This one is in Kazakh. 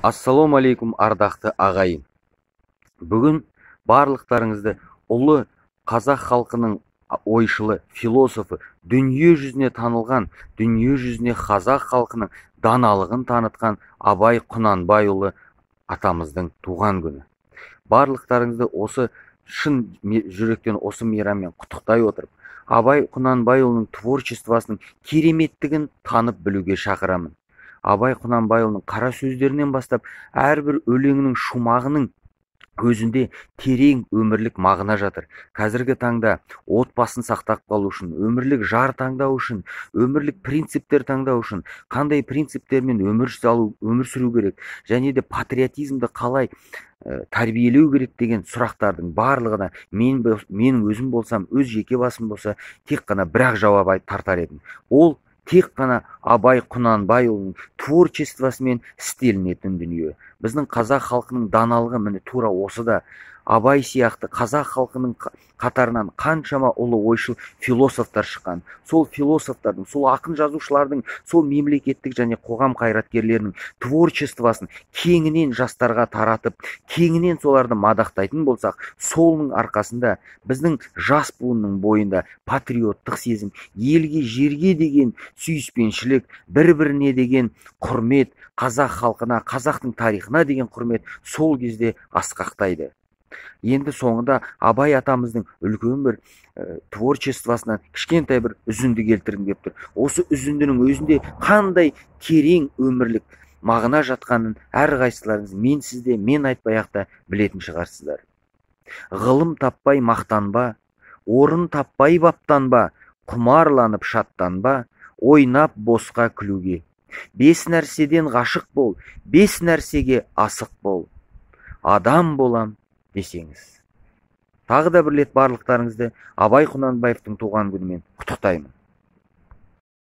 Ассалаумағалейкум, ардақты ағайын. Бүгін барлықтарыңызды ұлы қазақ халқының ойшылы, философы, дүние жүзіне танылған, дүние жүзіне қазақ халқының даналығын танытқан Абай Құнанбайұлы атамыздың туған күні. Барлықтарыңызды осы шын жүректен осы мейраммен құттықтай отырып, Абай Құнанбайұлының творчествосының кереметтігін танып білуге шақырамын. Абай Құнанбайұлының қара сөздерінен бастап әрбір өлеңінің шумағының өзінде терең өмірлік мағына жатыр. Қазіргі таңда отбасын сақтап қалу үшін, өмірлік жар таңдау үшін, өмірлік принциптер таңдау үшін, қандай принциптермен өмір сүру керек, және де патриотизмді қалай тәрбиелеу керек деген сұрақтардың барлығына мен өзім болсам, өз жеке басым болса, тек қана бір-ақ жауап тартар едім. Ол тек қана Абай Құнанбайұлының творчествосымен істелінетін дүние. Біздің қазақ халқының даналығы міне тура осыда. Абай сияқты қазақ халқының қатарынан қаншама ұлы ойшыл философтар шыққан. Сол философтардың, сол ақын жазушылардың, сол мемлекеттік және қоғам қайраткерлерінің творчествосын кеңінен жастарға таратып, кеңінен соларды мадақтайтын болсақ, солның арқасында біздің жас буынның бойында патриоттық сезім, елге, жерге деген сүйіспеншілік, бір-біріне деген құрмет, қазақ халқына, қазақтың тарихына деген құрмет сол кезде асқақтайды. Енді соңында Абай атамыздың үлкен бір творчествосынан кішкентай бір үзінді келтіргім келіп тұр. Осы үзіндінің өзінде қандай терең өмірлік мағына жатқанын әрқайсыларыңыз мен сізде, мен айтпай-ақ та білетін шығарсыздар. Ғылым таппай мақтанба, орын таппай баптанба, құмарланып шаттанба, ойнап босқа күлуге. 5 нәрседен ғашық бол, 5 нәрсеге асық бол. Адам болам десеңіз. Тағы да бір рет барлықтарыңызды Абай Құнанбаевтың туған күнімен құттықтаймын.